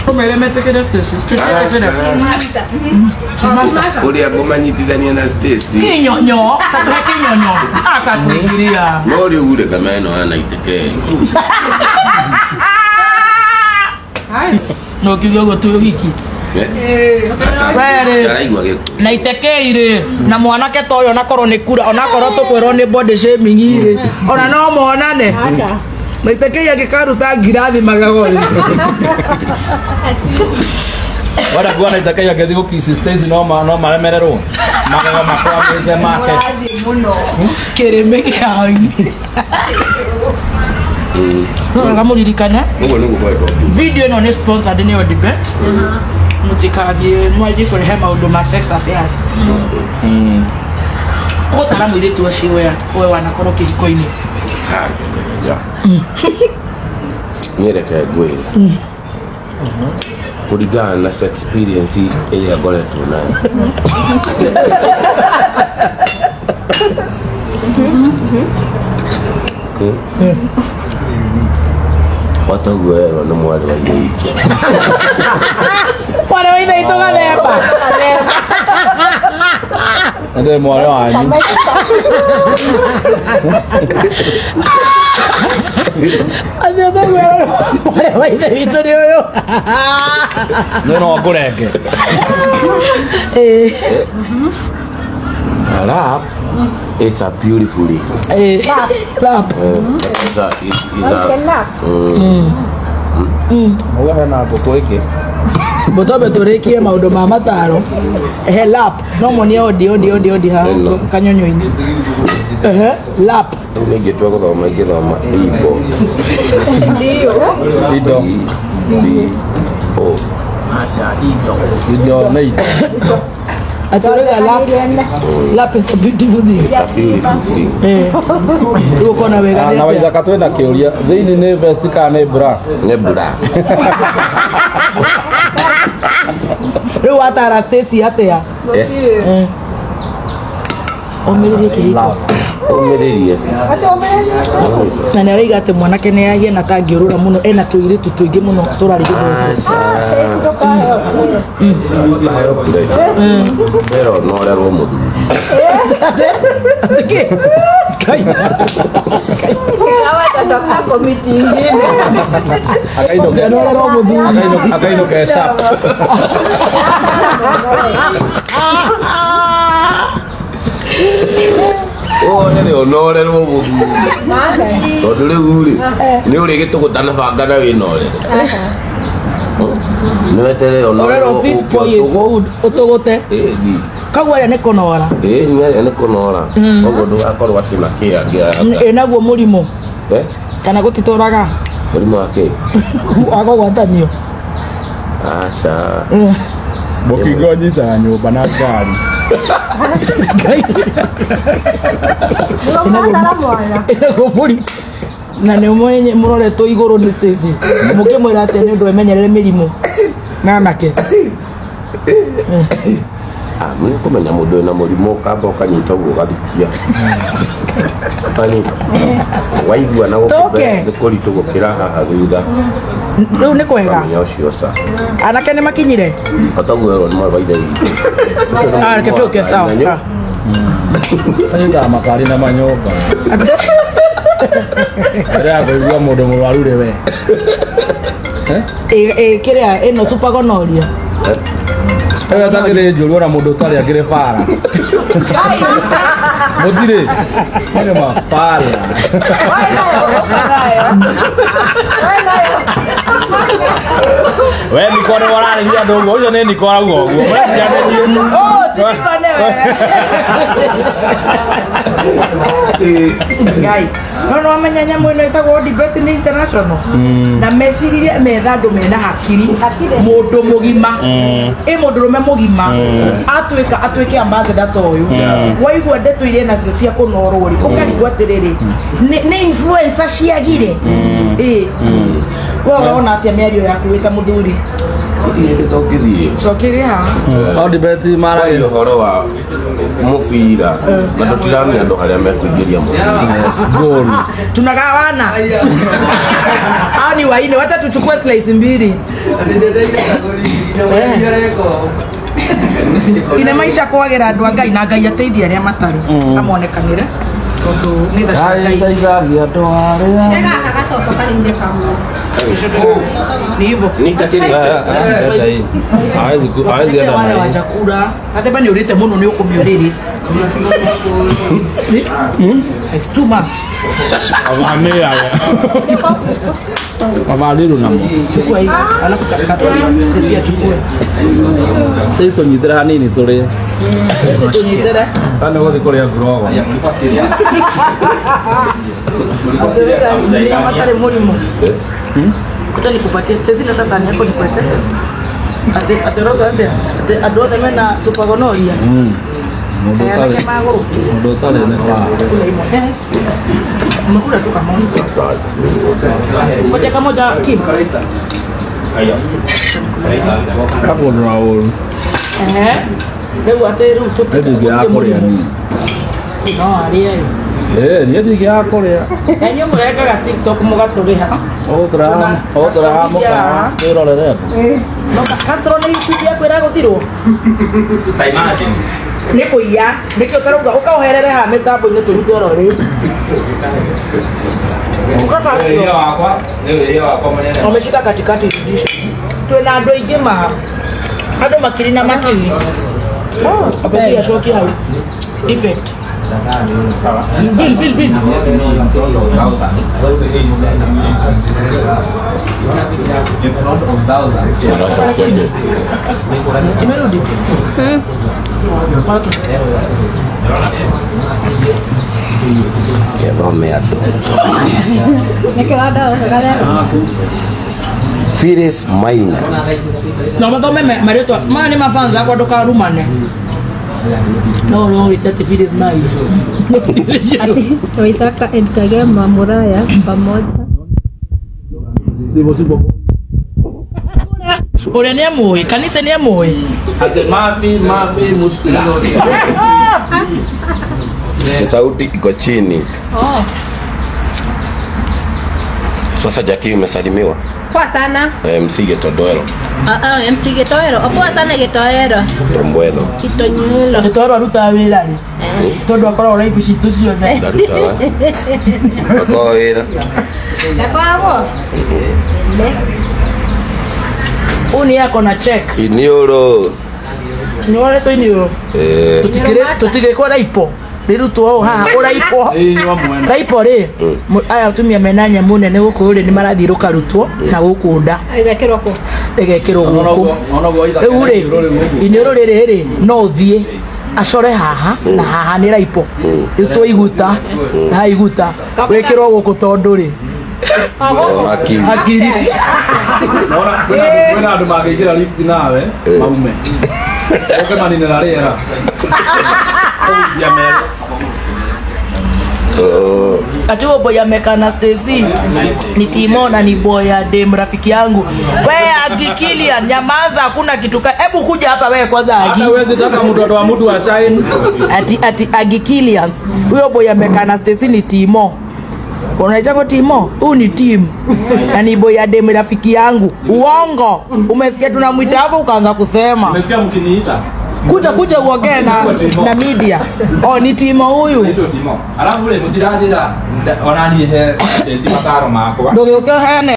Ũmere metĩkĩre Stacy. Stacy etĩkĩre. Master. Master. Ũrĩa ngũmanyitithania na Stacy. Kĩnyonyo. Tatũhe kĩnyonyo. Akakũingĩria. No rĩu rĩ kamera ĩno ya 90K. No kiuge ũguo twĩ ũhiki. Werĩ. Ndaraigua gĩkũ. Na itekei rĩ na mwanake ta ũyũ onakorwo nĩ kura onakorwo tũkwĩrwo nĩ body shaming rĩ ona no monane na itekei angĩkaruta ngirathi magego rĩ. Wenda kuona itakai angĩthiĩ gũkici Stacy no ma- no maremererwo magego makwamĩte make. Mũrathiĩ mũno. Kĩrĩmĩ kĩanyu no wega mũririkane. Ũguo nĩguo ngoretwo ngiuga. Video ĩno nĩ sponsored nĩ Odibet, mũtikathiĩ mwanjie kũrehe maũndũ ma sex affairs. Ũgũtara mũirĩtu ũcio we wanakorwo kĩhiko-inĩ. Ha, ya. Niĩ reke ngwĩre kũringana na experience ĩrĩa ngoretwo nayo. Wata ũguo werwo nĩ mwarĩ wa ithe witũ. Mwarĩ wa ithe witũ gathemba. Ndĩ mwarĩ wanyu. Atĩ ũguo mwarĩ wa ithe witũ nĩ ũyũ. Nĩ no ngũrenge. Ĩĩ. Lap is a beautiful Ĩĩ. Lap. It's a, it's, it's a, Lap. Ũguo hena ngũkũ ĩngĩ. Mũtombe tũrĩkie maũndũ ma mataro. Ehe, lap. No monie odi odi odi odi haha Ĩno. kanyonyo-inĩ. Ehe, lap. Rĩu nĩ ingĩtua gũthoma ingĩthoma Igbo. Indo. B O. Indo nĩ indo. Atũrĩga lap. Lap is a beautiful thing. A beautiful thing. Eh. Rĩu ũkona wega Ah, nĩ na atĩa? waithaka twĩna kĩũria thĩinĩ nĩ vest kana nĩ bra? Nĩ mbura. Rĩu watara Stacy atĩa? Eh, Eh. Ũmĩrĩrie kĩhiko. Ũmĩrĩrie. Na nĩ araiga atĩ mwanake nĩ agĩe na tangĩũrũra mũno ena tũirĩtu tũingĩ mũno tũrarigithwo. Aca. Ndũkaheo pressure. Wera ũnorerwo mũthuri. Atĩ Ngai. Hawa watatafuta komiti ingine. Akainũke. Ũnorerwo mũthuri. Akainũke- akainũke sharp. Wone nĩ ũnorerwo mũthuri. Tondũ rĩu rĩ, nĩ ũrĩ gĩtũgũta na banga na wĩna ũrĩrĩ. Nĩ weterere Ũrerwo ũnorerwo fish ũke boy is ũtũgũ. good. Ũtũgũte. Ĩni. Koguo ĩrĩa nĩ kũnora. Ĩĩ nĩ arĩa nĩ kũnora. Koguo ndũgakorwo atĩ na kĩa ngĩa. Ĩnaguo mũrimũ Eh? kana gũtitũraga Mũrimũ wa kĩ? wa kũgwatanio. Aca. Mũkingo nyitaga nyũmba na ngari. Ĩnaguo mũrimũ na nĩ mwenye mũroretwo igũrũ nĩ Stacy mũkĩmwĩra atĩ nĩ ũndũ emenyerere mĩrimũ na anake. Ah, nĩ kũmenya mũndũ wĩna mũrimũ ũkamba ũkanyita ũguo ũgathukia. Ũkanyita. Waigua na gũkũ Tũke. mbere nĩ kũritũ gũkĩra haha thutha. Rĩu nĩ kwega. Ũkamenya ũcio ca. Anake nĩ makinyire. Otaguo werwo nĩ mwarĩ wa ithe witũ. Ũcio nĩ Ah, reke mũrimũ wa tũke sawa. ngari na nyũ- Ah. Anyitaga makari na manyũmba. Mbere ya kũigua mũndũ mũrwaru rĩ we. Ĩ- ĩ, kĩrĩa ĩno super gonorrhea. Ĩyo ĩtakĩrĩ njũru ona mũndũ ũtarĩ akĩrĩ bara. Mũtirĩ. Nĩ mabara. We Niko nĩ wararĩria andũ ũguo, ũcio nĩ Niko arauga ũguo. Mũreciria nĩ niĩ. Oh, ti Niko nĩwe. Ngai. No no amenya nyamũ ĩno ĩtagwo debate nĩ international. Na meciririe metha andũ mena hakiri. Mũndũ mũgima. Ĩ mũndũrũme mũgima. Atuĩka atuĩke ambassador ta ũyũ. Waigua ndeto iria nacio cia kũnorwo rĩ, ũkarigwo atĩrĩrĩ, nĩ influencer ciagire. Ĩ. We ũrona atĩa mĩario yaku wĩ ta mũthuri? Gũtirĩ hĩndĩ tũngĩthiĩ. Cokeria haha. Odibet Kwaria maragia ũhoro wa mũbira na tũtiramenya andũ harĩa mekũingĩria mũbira. Goal. Tunagawana. Hao ni waine, wacha tuchukue slice mbili. Ine maisha kwagera andu a Ngai na Ngai ateithie aria matari amonekanire tondu ni tha cia Ngai. Aiteithagia andũ arĩa Gaka gatoto karĩ kamwe. Ni hivyo. Nitakĩrĩte. Hawezi enda Wale na wa hii. chakula gathemba ni urite muno ni ukumiuriri. It's too much. Avamia. Avaliru namo. Chukua hii alafu kata Stacy achukue. Sisi tũnyitĩre hanini tũrĩe. Sisi tunyitire. Kana gũthiĩ kũrĩa ngurogo. Ni matari murimo. Kuta nikupatie. Sisi leta sahani yako nikuweke. Ate ate roza ate ate andũ othe mena supagonoria. Mũndũ ũtarĩ Anake magũrũ. mũndũ ũtarĩ nĩ wa. Kula imwe. Umekula tu kamoja. Ngoja kamoja Kim. Kakũndũra ũru. Eh. Rĩu atĩ rĩu Niĩ ndingĩaga kũrĩa niĩ. No arĩe. Ĩĩ niĩ ndingĩaga kũrĩa. Na inyuĩ mũrekaga TikTok mũgatũrĩha. Ũgũtũraha mũkawa wĩrorere. No Castro nĩ YouTube yaku ĩragũthirwo. Ta imagine. Nĩ kũiya. Nĩkĩo ũtarauga ũkaũherere haha mĩtambo-inĩ tũrute oro rĩu. Wĩra wakwa, nĩ wĩra wakwa mũnene. Wameshika katikati rudisho. Twĩna andũ aingĩ ma andũ makiri na makiri. Apatia shoki hau. Effect. Bill bill bill. In front of thousands. Imerudi. Okay. Gĩthome andũ. Nĩkĩo wanda Phyllis Maina. Na mathome marĩtwa maya nĩ mafanza akwa ndũkarumane. No no wĩte atĩ Phyllis Mai. Waithaka Edgar Gema Muraya pamoja. Ũrĩa nĩ amũĩ, kanitha nĩ amũĩ. Ate mafi mafi muskila. Sauti iko chini. Oh. Sasa Jackie umesalimiwa. Poa sana. MC Gitodoero. Ah ah, MC Gitoero. Oh, poa sana Gitoero. Tombwelo. Kitonyuelo. Gĩtoero arutaga wĩra rĩ tondũ akoragwo live citũ ciothe. Ndarutaga. Akoragwo wĩra. Gakoragwo. Ũyũ nĩ ako na check. Iniũrũ. Nĩ woretwo iniũrũ. Eh. Tũtigĩkwo raipo rĩrutwo ũũ haha ũraipo raipo rĩ aya atumia mena nyamũ nene gũkũ rĩ nĩ marathiĩ rũkarutwo na gũkũ nda Igekĩrwo kũ? rĩgekĩrwo gũkũ rĩu rĩ iniũrũ rĩrĩ rĩ no ũthiĩ acore haha na haha nĩ raipo rĩu twaiguta na iguta wĩkĩrwo gũkũ tondũ rĩ Hakiri. hakiri Kwĩna andũ mangĩingĩra lift nawe maume. Ũke maninĩra rĩera. Kũhutia mere. Oh. Ati huyo boy amekaa na Stacy ni Timo na ni boy ya dem rafiki yangu. We Agikilia nyamaza, hakuna kitu ka. Hebu kuja hapa wewe kwanza Agi. Hata huwezi taka mtoto wa mtu ashine. Ati ati Agikilians. Huyo boy amekaa na Stacy ni Timo. Unaitwa Timo? Huyu ni team. Na ni boy ya dem rafiki yangu. Uongo. Umesikia tunamwita hapo ukaanza kusema. Umesikia mkiniita? Kuja kuja uongee na media. Oh, ni Timo huyu. Nĩtũ Timo. Alafu rĩ mũtiranjĩra ona niĩ he Stacy mataro makwa. Ndũgĩũke ũheane.